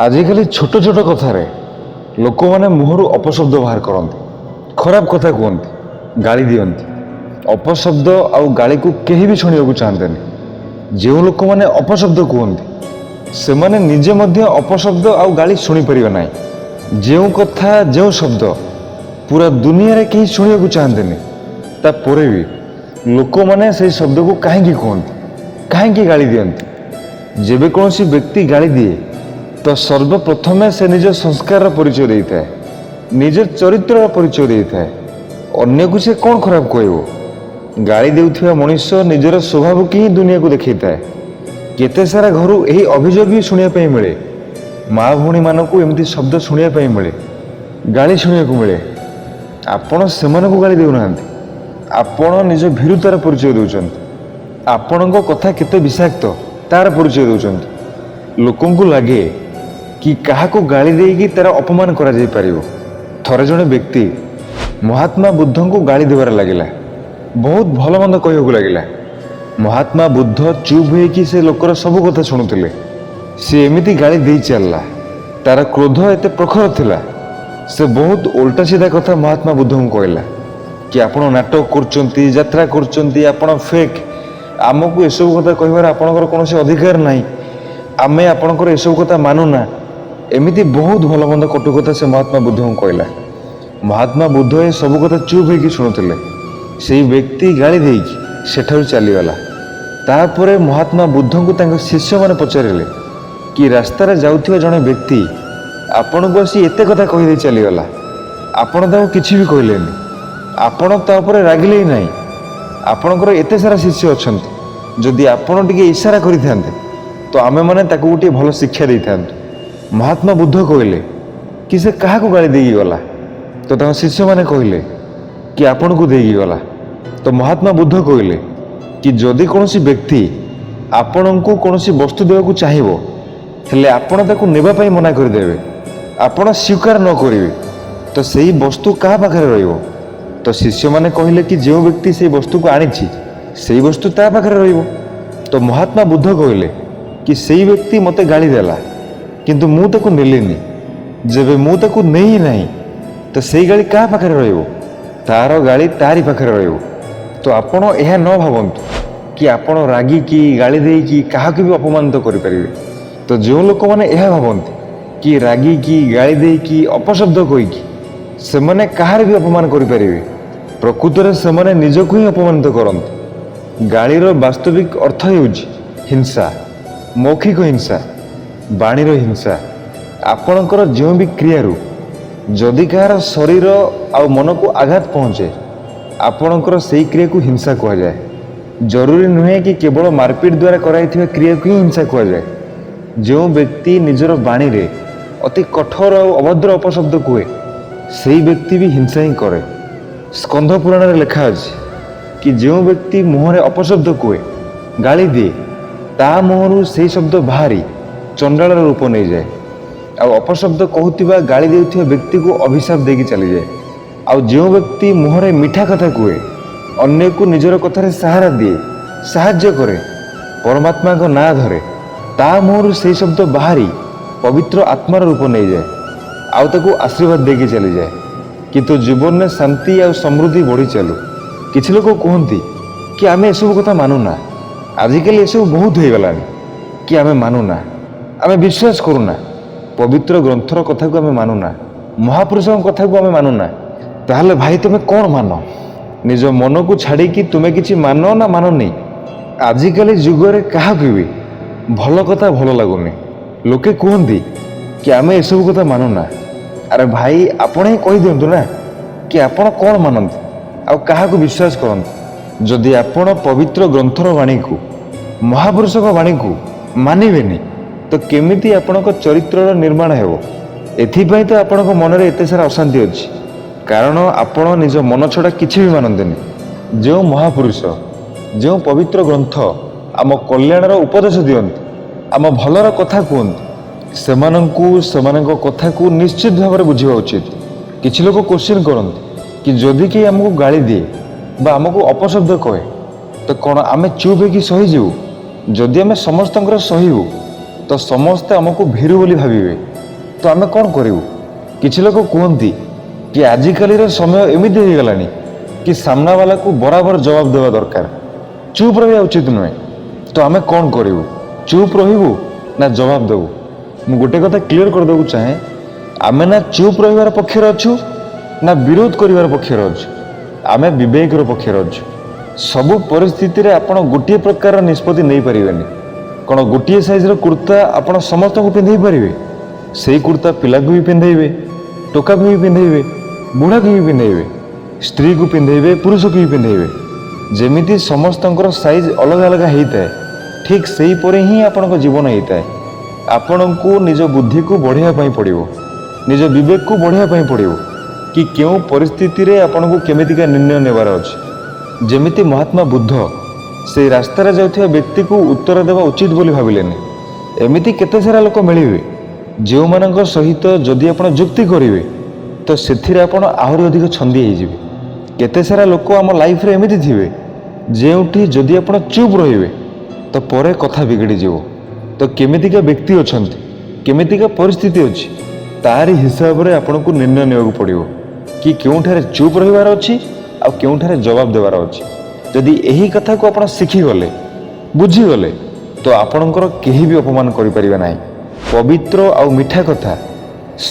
ଆଜିକାଲି ଛୋଟ ଛୋଟ କଥାରେ ଲୋକମାନେ ମୁହଁରୁ ଅପଶବ୍ଦ ବାହାର କରନ୍ତି, ଖରାପ କଥା କୁହନ୍ତି, ଗାଳି ଦିଅନ୍ତି। ଅପଶବ୍ଦ ଆଉ ଗାଳିକୁ କେହି ବି ଶୁଣିବାକୁ ଚାହାନ୍ତିନି। ଯେଉଁ ଲୋକମାନେ ଅପଶବ୍ଦ କୁହନ୍ତି, ସେମାନେ ନିଜେ ମଧ୍ୟ ଅପଶବ୍ଦ ଆଉ ଗାଳି ଶୁଣିପାରିବେ ନାହିଁ। ଯେଉଁ କଥା, ଯେଉଁ ଶବ୍ଦ ପୁରା ଦୁନିଆରେ କେହି ଶୁଣିବାକୁ ଚାହାନ୍ତିନି, ତାପରେ ବି ଲୋକମାନେ ସେଇ ଶବ୍ଦକୁ କାହିଁକି କୁହନ୍ତି, କାହିଁକି ଗାଳି ଦିଅନ୍ତି? ଯେବେ କୌଣସି ବ୍ୟକ୍ତି ଗାଳି ଦିଏ, ତ ସର୍ବପ୍ରଥମେ ସେ ନିଜ ସଂସ୍କାରର ପରିଚୟ ଦେଇଥାଏ, ନିଜ ଚରିତ୍ରର ପରିଚୟ ଦେଇଥାଏ। ଅନ୍ୟକୁ ସେ କ'ଣ ଖରାପ କହିବ? ଗାଳି ଦେଉଥିବା ମଣିଷ ନିଜର ସ୍ୱଭାବକୁ ହିଁ ଦୁନିଆକୁ ଦେଖେଇଥାଏ। କେତେ ସାରା ଘରୁ ଏହି ଅଭିଯୋଗ ବି ଶୁଣିବା ପାଇଁ ମିଳେ। ମା ଭଉଣୀମାନଙ୍କୁ ଏମିତି ଶବ୍ଦ ଶୁଣିବା ପାଇଁ ମିଳେ, ଗାଳି ଶୁଣିବାକୁ ମିଳେ। ଆପଣ ସେମାନଙ୍କୁ ଗାଳି ଦେଉନାହାନ୍ତି, ଆପଣ ନିଜ ଭୀରୁତାର ପରିଚୟ ଦେଉଛନ୍ତି। ଆପଣଙ୍କ କଥା କେତେ ବିଷାକ୍ତ, ତାର ପରିଚୟ ଦେଉଛନ୍ତି। ଲୋକଙ୍କୁ ଲାଗେ କି କାହାକୁ ଗାଳି ଦେଇକି ତାର ଅପମାନ କରାଯାଇପାରିବ। ଥରେ ଜଣେ ବ୍ୟକ୍ତି ମହାତ୍ମା ବୁଦ୍ଧଙ୍କୁ ଗାଳି ଦେବାରେ ଲାଗିଲା, ବହୁତ ଭଲ ମନ୍ଦ କହିବାକୁ ଲାଗିଲା। ମହାତ୍ମା ବୁଦ୍ଧ ଚୁପ୍ ହେଇକି ସେ ଲୋକର ସବୁ କଥା ଶୁଣୁଥିଲେ। ସେ ଏମିତି ଗାଳି ଦେଇ ଚାଲିଲା। ତାର କ୍ରୋଧ ଏତେ ପ୍ରଖର ଥିଲା, ସେ ବହୁତ ଓଲଟା ସିଧା କଥା ମହାତ୍ମା ବୁଦ୍ଧଙ୍କୁ କହିଲା କି ଆପଣ ନାଟକ କରୁଛନ୍ତି, ଯାତ୍ରା କରୁଛନ୍ତି, ଆପଣ ଫେକ୍, ଆମକୁ ଏସବୁ କଥା କହିବାର ଆପଣଙ୍କର କୌଣସି ଅଧିକାର ନାହିଁ, ଆମେ ଆପଣଙ୍କର ଏସବୁ କଥା ମାନୁନା। ଏମିତି ବହୁତ ଭଲ ମନ୍ଦ କଟୁ କଥା ସେ ମହାତ୍ମା ବୁଦ୍ଧଙ୍କୁ କହିଲା। ମହାତ୍ମା ବୁଦ୍ଧ ଏ ସବୁ କଥା ଚୁପ୍ ହେଇକି ଶୁଣୁଥିଲେ। ସେଇ ବ୍ୟକ୍ତି ଗାଳି ଦେଇକି ସେଠାରୁ ଚାଲିଗଲା। ତାପରେ ମହାତ୍ମା ବୁଦ୍ଧଙ୍କୁ ତାଙ୍କ ଶିଷ୍ୟମାନେ ପଚାରିଲେ କି ରାସ୍ତାରେ ଯାଉଥିବା ଜଣେ ବ୍ୟକ୍ତି ଆପଣଙ୍କୁ ଆସି ଏତେ କଥା କହିଦେଇ ଚାଲିଗଲା, ଆପଣ ତାକୁ କିଛି ବି କହିଲେନି, ଆପଣ ତା ଉପରେ ରାଗିଲେ ହିଁ ନାହିଁ। ଆପଣଙ୍କର ଏତେ ସାରା ଶିଷ୍ୟ ଅଛନ୍ତି, ଯଦି ଆପଣ ଟିକେ ଇଶାରା କରିଥାନ୍ତେ, ତ ଆମେମାନେ ତାକୁ ଗୋଟିଏ ଭଲ ଶିକ୍ଷା ଦେଇଥାନ୍ତୁ। ମହାତ୍ମା ବୁଦ୍ଧ କହିଲେ କି ସେ କାହାକୁ ଗାଳି ଦେଇକି ଗଲା? ତ ତାଙ୍କ ଶିଷ୍ୟମାନେ କହିଲେ କି ଆପଣଙ୍କୁ ଦେଇକି ଗଲା। ତ ମହାତ୍ମା ବୁଦ୍ଧ କହିଲେ କି ଯଦି କୌଣସି ବ୍ୟକ୍ତି ଆପଣଙ୍କୁ କୌଣସି ବସ୍ତୁ ଦେବାକୁ ଚାହିଁବ, ହେଲେ ଆପଣ ତାକୁ ନେବା ପାଇଁ ମନା କରିଦେବେ, ଆପଣ ସ୍ୱୀକାର ନ କରିବେ, ତ ସେଇ ବସ୍ତୁ କାହା ପାଖରେ ରହିବ? ତ ଶିଷ୍ୟମାନେ କହିଲେ କି ଯେଉଁ ବ୍ୟକ୍ତି ସେଇ ବସ୍ତୁକୁ ଆଣିଛି, ସେଇ ବସ୍ତୁ ତା ପାଖରେ ରହିବ। ତ ମହାତ୍ମା ବୁଦ୍ଧ କହିଲେ କି ସେଇ ବ୍ୟକ୍ତି ମୋତେ ଗାଳି ଦେଲା, କିନ୍ତୁ ମୁଁ ତାକୁ ନେଲିନି। ଯେବେ ମୁଁ ତାକୁ ନେଇ ନାହିଁ, ତ ସେଇ ଗାଳି କାହା ପାଖରେ ରହିବ? ତାର ଗାଳି ତାରି ପାଖରେ ରହିବ। ତ ଆପଣ ଏହା ନ ଭାବନ୍ତୁ କି ଆପଣ ରାଗିକି, ଗାଳି ଦେଇକି କାହାକୁ ବି ଅପମାନିତ କରିପାରିବେ। ତ ଯେଉଁ ଲୋକମାନେ ଏହା ଭାବନ୍ତି କି ରାଗିକି, ଗାଳି ଦେଇକି, ଅପଶବ୍ଦ କହିକି ସେମାନେ କାହାର ବି ଅପମାନ କରିପାରିବେ, ପ୍ରକୃତରେ ସେମାନେ ନିଜକୁ ହିଁ ଅପମାନିତ କରନ୍ତି। ଗାଳିର ବାସ୍ତବିକ ଅର୍ଥ ହେଉଛି ହିଂସା, ମୌଖିକ ହିଂସା, ବାଣୀର ହିଂସା। ଆପଣଙ୍କର ଯେଉଁ ବି କ୍ରିୟାରୁ ଯଦି କାହାର ଶରୀର ଆଉ ମନକୁ ଆଘାତ ପହଞ୍ଚେ, ଆପଣଙ୍କର ସେଇ କ୍ରିୟାକୁ ହିଂସା କୁହାଯାଏ। ଜରୁରୀ ନୁହେଁ କି କେବଳ ମାରପିଟ ଦ୍ୱାରା କରାଯାଇଥିବା କ୍ରିୟାକୁ ହିଁ ହିଂସା କୁହାଯାଏ। ଯେଉଁ ବ୍ୟକ୍ତି ନିଜର ବାଣୀରେ ଅତି କଠୋର ଆଉ ଅଭଦ୍ର ଅପଶବ୍ଦ କୁହେ, ସେଇ ବ୍ୟକ୍ତି ବି ହିଂସା ହିଁ କରେ। ସ୍କନ୍ଧ ପୁରାଣରେ ଲେଖା ଅଛି କି ଯେଉଁ ବ୍ୟକ୍ତି ମୁହଁରେ ଅପଶବ୍ଦ କୁହେ, ଗାଳି ଦିଏ, ତା ମୁହଁରୁ ସେଇ ଶବ୍ଦ ବାହାରି ଚଣ୍ଡାଳର ରୂପ ନେଇଯାଏ ଆଉ ଅପଶବ୍ଦ କହୁଥିବା, ଗାଳି ଦେଉଥିବା ବ୍ୟକ୍ତିକୁ ଅଭିଶାପ ଦେଇକି ଚାଲିଯାଏ। ଆଉ ଯେଉଁ ବ୍ୟକ୍ତି ମୁହଁରେ ମିଠା କଥା କୁହେ, ଅନ୍ୟକୁ ନିଜର କଥାରେ ସାହାରା ଦିଏ, ସାହାଯ୍ୟ କରେ, ପରମାତ୍ମାଙ୍କ ନାଁ ଧରେ, ତା ମୁହଁରୁ ସେଇ ଶବ୍ଦ ବାହାରି ପବିତ୍ର ଆତ୍ମାର ରୂପ ନେଇଯାଏ ଆଉ ତାକୁ ଆଶୀର୍ବାଦ ଦେଇକି ଚାଲିଯାଏ। କିନ୍ତୁ ଜୀବନରେ ଶାନ୍ତି ଆଉ ସମୃଦ୍ଧି ବଢ଼ି ଚାଲୁ। କିଛି ଲୋକ କୁହନ୍ତି କି ଆମେ ଏସବୁ କଥା ମାନୁନା, ଆଜିକାଲି ଏସବୁ ବହୁତ ହେଇଗଲାଣି, କି ଆମେ ମାନୁନା, ଆମେ ବିଶ୍ୱାସ କରୁନା, ପବିତ୍ର ଗ୍ରନ୍ଥର କଥାକୁ ଆମେ ମାନୁନା, ମହାପୁରୁଷଙ୍କ କଥାକୁ ଆମେ ମାନୁନା। ତାହେଲେ ଭାଇ, ତୁମେ କ'ଣ ମାନ? ନିଜ ମନକୁ ଛାଡ଼ିକି ତୁମେ କିଛି ମାନ ନା ମାନନି? ଆଜିକାଲି ଯୁଗରେ କାହାକୁ ବି ଭଲ କଥା ଭଲ ଲାଗୁନି। ଲୋକେ କୁହନ୍ତି କି ଆମେ ଏସବୁ କଥା ମାନୁନା। ଆରେ ଭାଇ, ଆପଣ ହିଁ କହିଦିଅନ୍ତୁ ନା କି ଆପଣ କ'ଣ ମାନନ୍ତି ଆଉ କାହାକୁ ବିଶ୍ୱାସ କରନ୍ତି। ଯଦି ଆପଣ ପବିତ୍ର ଗ୍ରନ୍ଥର ବାଣୀକୁ, ମହାପୁରୁଷଙ୍କ ବାଣୀକୁ ମାନିବେନି, ତ କେମିତି ଆପଣଙ୍କ ଚରିତ୍ରର ନିର୍ମାଣ ହେବ? ଏଥିପାଇଁ ତ ଆପଣଙ୍କ ମନରେ ଏତେ ସାରା ଅଶାନ୍ତି ଅଛି, କାରଣ ଆପଣ ନିଜ ମନ ଛଡ଼ା କିଛି ବି ମାନନ୍ତିନି। ଯେଉଁ ମହାପୁରୁଷ, ଯେଉଁ ପବିତ୍ର ଗ୍ରନ୍ଥ ଆମ କଲ୍ୟାଣର ଉପଦେଶ ଦିଅନ୍ତି, ଆମ ଭଲର କଥା କୁହନ୍ତି, ସେମାନଙ୍କୁ, ସେମାନଙ୍କ କଥାକୁ ନିଶ୍ଚିତ ଭାବରେ ବୁଝିବା ଉଚିତ। କିଛି ଲୋକ କୋଶ୍ଚିନ୍ କରନ୍ତି କି ଯଦି କେହି ଆମକୁ ଗାଳି ଦିଏ ବା ଆମକୁ ଅପଶବ୍ଦ କହେ, ତ କ'ଣ ଆମେ ଚୁପ୍ ହେଇକି ସହିଯିବୁ? ଯଦି ଆମେ ସମସ୍ତଙ୍କର ସହିବୁ, ତ ସମସ୍ତେ ଆମକୁ ଭୀରୁ ବୋଲି ଭାବିବେ। ତ ଆମେ କ'ଣ କରିବୁ? କିଛି ଲୋକ କୁହନ୍ତି କି ଆଜିକାଲିର ସମୟ ଏମିତି ହେଇଗଲାଣି କି ସାମ୍ନାବାଲାକୁ ବରାବର ଜବାବ ଦେବା ଦରକାର, ଚୁପ୍ ରହିବା ଉଚିତ ନୁହେଁ। ତ ଆମେ କ'ଣ କରିବୁ? ଚୁପ୍ ରହିବୁ ନା ଜବାବ ଦେବୁ? ମୁଁ ଗୋଟେ କଥା କ୍ଲିଅର କରିଦେବାକୁ ଚାହେଁ, ଆମେ ନା ଚୁପ୍ ରହିବାର ପକ୍ଷରେ ଅଛୁ ନା ବିରୋଧ କରିବାର ପକ୍ଷରେ ଅଛୁ, ଆମେ ବିବେକର ପକ୍ଷରେ ଅଛୁ। ସବୁ ପରିସ୍ଥିତିରେ ଆପଣ ଗୋଟିଏ ପ୍ରକାରର ନିଷ୍ପତ୍ତି ନେଇପାରିବେନି। କ'ଣ ଗୋଟିଏ ସାଇଜ୍ର କୁର୍ତ୍ତା ଆପଣ ସମସ୍ତଙ୍କୁ ପିନ୍ଧେଇ ପାରିବେ? ସେଇ କୁର୍ତ୍ତା ପିଲାକୁ ବି ପିନ୍ଧେଇବେ, ଟୋକାକୁ ବି ପିନ୍ଧେଇବେ, ବୁଢ଼ାକୁ ବି ପିନ୍ଧେଇବେ, ସ୍ତ୍ରୀକୁ ପିନ୍ଧେଇବେ, ପୁରୁଷକୁ ବି ପିନ୍ଧେଇବେ। ଯେମିତି ସମସ୍ତଙ୍କର ସାଇଜ୍ ଅଲଗା ଅଲଗା ହେଇଥାଏ, ଠିକ୍ ସେହିପରି ହିଁ ଆପଣଙ୍କ ଜୀବନ ହେଇଥାଏ। ଆପଣଙ୍କୁ ନିଜ ବୁଦ୍ଧିକୁ ବଢ଼େଇବା ପାଇଁ ପଡ଼ିବ, ନିଜ ବିବେକକୁ ବଢ଼େଇବା ପାଇଁ ପଡ଼ିବ କି କେଉଁ ପରିସ୍ଥିତିରେ ଆପଣଙ୍କୁ କେମିତିକା ନିର୍ଣ୍ଣୟ ନେବାର ଅଛି। ଯେମିତି ମହାତ୍ମା ବୁଦ୍ଧ ସେଇ ରାସ୍ତାରେ ଯାଉଥିବା ବ୍ୟକ୍ତିକୁ ଉତ୍ତର ଦେବା ଉଚିତ ବୋଲି ଭାବିଲେନି, ଏମିତି କେତେ ସାରା ଲୋକ ମିଳିବେ ଯେଉଁମାନଙ୍କ ସହିତ ଯଦି ଆପଣ ଯୁକ୍ତି କରିବେ ତ ସେଥିରେ ଆପଣ ଆହୁରି ଅଧିକ ଛନ୍ଦି ହେଇଯିବେ। କେତେ ସାରା ଲୋକ ଆମ ଲାଇଫରେ ଏମିତି ଥିବେ ଯେଉଁଠି ଯଦି ଆପଣ ଚୁପ୍ ରହିବେ ତ ପରେ କଥା ବିଗିଡ଼ିଯିବ। ତ କେମିତିକା ବ୍ୟକ୍ତି ଅଛନ୍ତି, କେମିତିକା ପରିସ୍ଥିତି ଅଛି, ତାରି ହିସାବରେ ଆପଣଙ୍କୁ ନିର୍ଣ୍ଣୟ ନେବାକୁ ପଡ଼ିବ କି କେଉଁଠାରେ ଚୁପ୍ ରହିବାର ଅଛି ଆଉ କେଉଁଠାରେ ଜବାବ ଦେବାର ଅଛି। ଯଦି ଏହି କଥାକୁ ଆପଣ ଶିଖିଗଲେ, ବୁଝିଗଲେ, ତ ଆପଣଙ୍କର କେହି ବି ଅପମାନ କରିପାରିବେ ନାହିଁ। ପବିତ୍ର ଆଉ ମିଠା କଥା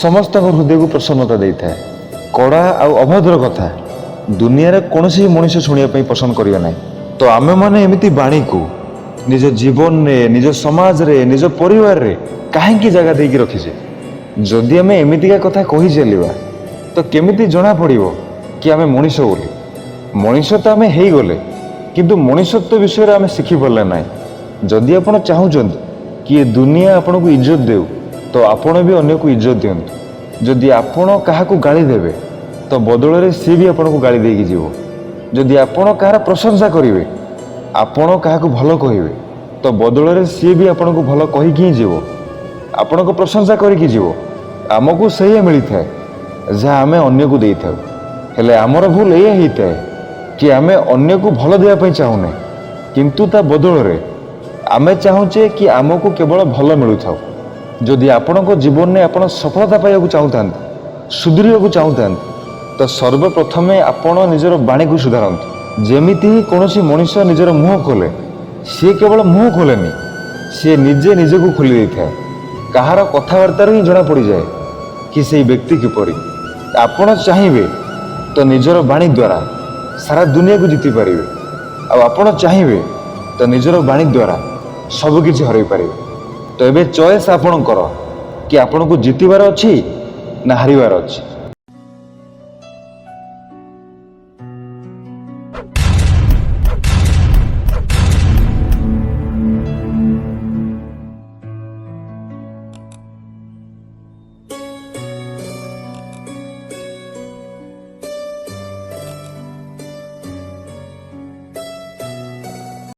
ସମସ୍ତଙ୍କ ହୃଦୟକୁ ପ୍ରସନ୍ନତା ଦେଇଥାଏ। କଡ଼ା ଆଉ ଅଭଦ୍ର କଥା ଦୁନିଆରେ କୌଣସି ମଣିଷ ଶୁଣିବା ପାଇଁ ପସନ୍ଦ କରିବେ ନାହିଁ। ତ ଆମେମାନେ ଏମିତି ବାଣୀକୁ ନିଜ ଜୀବନରେ, ନିଜ ସମାଜରେ, ନିଜ ପରିବାରରେ କାହିଁକି ଜାଗା ଦେଇକି ରଖିଛେ? ଯଦି ଆମେ ଏମିତିକା କଥା କହି ଚାଲିବା ତ କେମିତି ଜଣା ପଡ଼ିବ କି ଆମେ ମଣିଷ ବୋଲି? ମଣିଷ ତ ଆମେ ହେଇଗଲେ, କିନ୍ତୁ ମଣିଷତ୍ୱ ବିଷୟରେ ଆମେ ଶିଖିପାରିଲେ ନାହିଁ। ଯଦି ଆପଣ ଚାହୁଁଛନ୍ତି କି ଏ ଦୁନିଆ ଆପଣଙ୍କୁ ଇଜ୍ଜତ ଦେଉ, ତ ଆପଣ ବି ଅନ୍ୟକୁ ଇଜ୍ଜତ ଦିଅନ୍ତୁ। ଯଦି ଆପଣ କାହାକୁ ଗାଳି ଦେବେ ତ ବଦଳରେ ସିଏ ବି ଆପଣଙ୍କୁ ଗାଳି ଦେଇକି ଯିବ। ଯଦି ଆପଣ କାହାର ପ୍ରଶଂସା କରିବେ, ଆପଣ କାହାକୁ ଭଲ କହିବେ, ତ ବଦଳରେ ସିଏ ବି ଆପଣଙ୍କୁ ଭଲ କହିକି ହିଁ ଯିବ, ଆପଣଙ୍କ ପ୍ରଶଂସା କରିକି ଯିବ। ଆମକୁ ସେଇଆ ମିଳିଥାଏ ଯାହା ଆମେ ଅନ୍ୟକୁ ଦେଇଥାଉ। ହେଲେ ଆମର ଭୁଲ ଏଇଆ ହେଇଥାଏ କି ଆମେ ଅନ୍ୟକୁ ଭଲ ଦେବା ପାଇଁ ଚାହୁଁନେ, କିନ୍ତୁ ତା ବଦଳରେ ଆମେ ଚାହୁଁଛେ କି ଆମକୁ କେବଳ ଭଲ ମିଳୁଥାଉ। ଯଦି ଆପଣଙ୍କ ଜୀବନରେ ଆପଣ ସଫଳତା ପାଇବାକୁ ଚାହୁଁଥାନ୍ତି, ସୁଧୁରିବାକୁ ଚାହୁଁଥାନ୍ତି, ତ ସର୍ବପ୍ରଥମେ ଆପଣ ନିଜର ବାଣୀକୁ ସୁଧାରନ୍ତୁ। ଯେମିତି ହିଁ କୌଣସି ମଣିଷ ନିଜର ମୁହଁ ଖୋଲେ, ସିଏ କେବଳ ମୁହଁ ଖୋଲେନି, ସିଏ ନିଜେ ନିଜକୁ ଖୋଲି ଦେଇଥାଏ। କାହାର କଥାବାର୍ତ୍ତାରୁ ହିଁ ଜଣା ପଡ଼ିଯାଏ କି ସେଇ ବ୍ୟକ୍ତି କିପରି। ଆପଣ ଚାହିଁବେ ତ ନିଜର ବାଣୀ ଦ୍ୱାରା ସାରା ଦୁନିଆକୁ ଜିତି ପାରିବେ, ଆଉ ଆପଣ ଚାହିଁବେ ତ ନିଜର ବାଣୀ ଦ୍ୱାରା ସବୁକିଛି ହରାଇ ପାରିବେ। ତ ଏବେ ଚଏସ୍ ଆପଣଙ୍କର କି ଆପଣଙ୍କୁ ଜିତିବାର ଅଛି ନା ହାରିବାର ଅଛି।